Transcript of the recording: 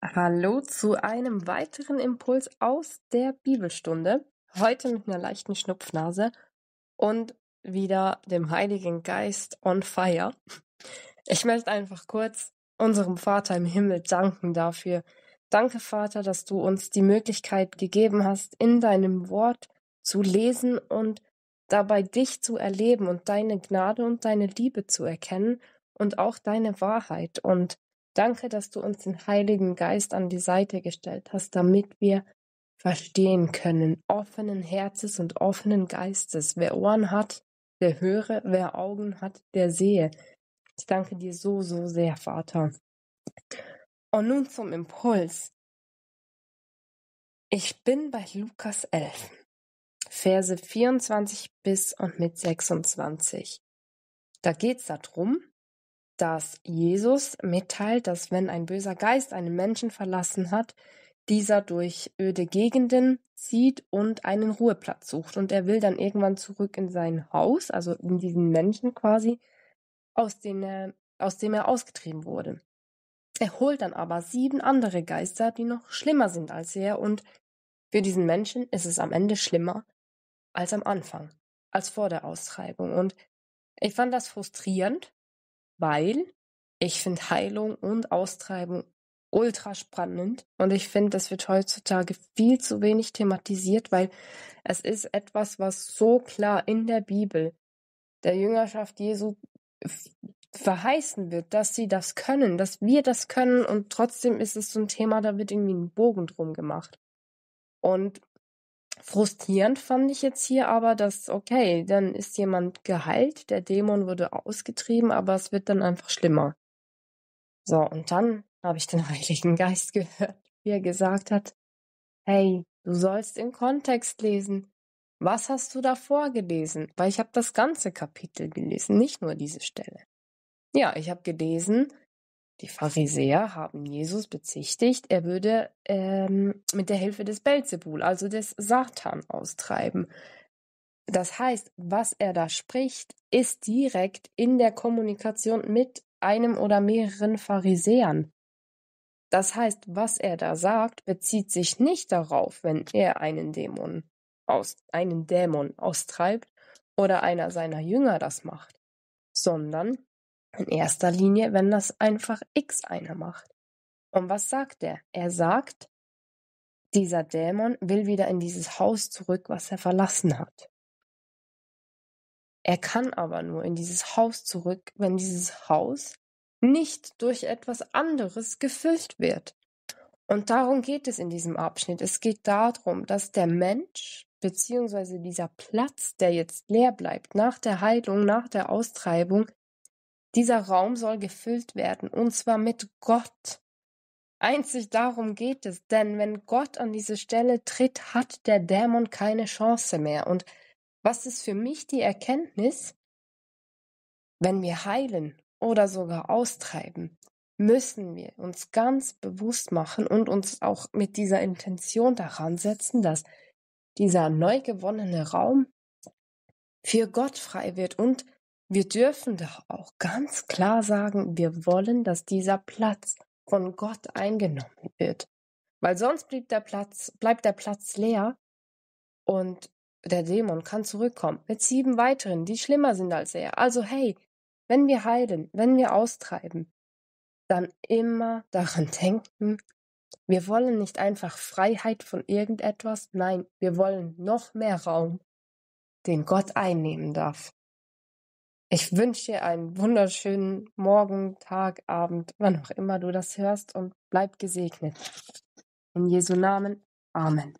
Hallo zu einem weiteren Impuls aus der Bibelstunde. Heute mit einer leichten Schnupfnase und wieder dem Heiligen Geist on fire. Ich möchte einfach kurz unserem Vater im Himmel danken dafür. Danke, Vater, dass du uns die Möglichkeit gegeben hast, in deinem Wort zu lesen und dabei dich zu erleben und deine Gnade und deine Liebe zu erkennen und auch deine Wahrheit. Und danke, dass du uns den Heiligen Geist an die Seite gestellt hast, damit wir verstehen können, offenen Herzens und offenen Geistes. Wer Ohren hat, der höre, wer Augen hat, der sehe. Ich danke dir so, so sehr, Vater. Und nun zum Impuls. Ich bin bei Lukas 11, Verse 24 bis und mit 26. Da geht es darum, dass Jesus mitteilt, dass wenn ein böser Geist einen Menschen verlassen hat, dieser durch öde Gegenden zieht und einen Ruheplatz sucht. Und er will dann irgendwann zurück in sein Haus, also in diesen Menschen quasi, aus dem er ausgetrieben wurde. Er holt dann aber 7 andere Geister, die noch schlimmer sind als er, und für diesen Menschen ist es am Ende schlimmer als am Anfang, als vor der Austreibung. Und ich fand das frustrierend, weil ich finde Heilung und Austreibung ultra spannend, und ich finde, das wird heutzutage viel zu wenig thematisiert, weil es ist etwas, was so klar in der Bibel der Jüngerschaft Jesu verheißen wird, dass sie das können, dass wir das können, und trotzdem ist es so ein Thema, da wird irgendwie ein Bogen drum gemacht. Und frustrierend fand ich jetzt hier aber, dass, okay, dann ist jemand geheilt, der Dämon wurde ausgetrieben, aber es wird dann einfach schlimmer. So, und dann habe ich den Heiligen Geist gehört, wie er gesagt hat, hey, du sollst im Kontext lesen. Was hast du davor gelesen? Weil ich habe das ganze Kapitel gelesen, nicht nur diese Stelle. Ja, ich habe gelesen, die Pharisäer haben Jesus bezichtigt, er würde mit der Hilfe des Belzebul, also des Satan, austreiben. Das heißt, was er da spricht, ist direkt in der Kommunikation mit einem oder mehreren Pharisäern. Das heißt, was er da sagt, bezieht sich nicht darauf, wenn er einen Dämon austreibt oder einer seiner Jünger das macht, sondern in erster Linie, wenn das einfach X einer macht. Und was sagt er? Er sagt, dieser Dämon will wieder in dieses Haus zurück, was er verlassen hat. Er kann aber nur in dieses Haus zurück, wenn dieses Haus nicht durch etwas anderes gefüllt wird. Und darum geht es in diesem Abschnitt. Es geht darum, dass der Mensch beziehungsweise dieser Platz, der jetzt leer bleibt, nach der Heilung, nach der Austreibung, dieser Raum soll gefüllt werden, und zwar mit Gott. Einzig darum geht es, denn wenn Gott an diese Stelle tritt, hat der Dämon keine Chance mehr. Und was ist für mich die Erkenntnis? Wenn wir heilen oder sogar austreiben, müssen wir uns ganz bewusst machen und uns auch mit dieser Intention daran setzen, dass dieser neu gewonnene Raum für Gott frei wird. Und wir dürfen doch auch ganz klar sagen, wir wollen, dass dieser Platz von Gott eingenommen wird. Weil sonst bleibt der Platz leer und der Dämon kann zurückkommen mit 7 weiteren, die schlimmer sind als er. Also hey, wenn wir heilen, wenn wir austreiben, dann immer daran denken, wir wollen nicht einfach Freiheit von irgendetwas, nein, wir wollen noch mehr Raum, den Gott einnehmen darf. Ich wünsche dir einen wunderschönen Morgen, Tag, Abend, wann auch immer du das hörst, und bleib gesegnet. In Jesu Namen. Amen.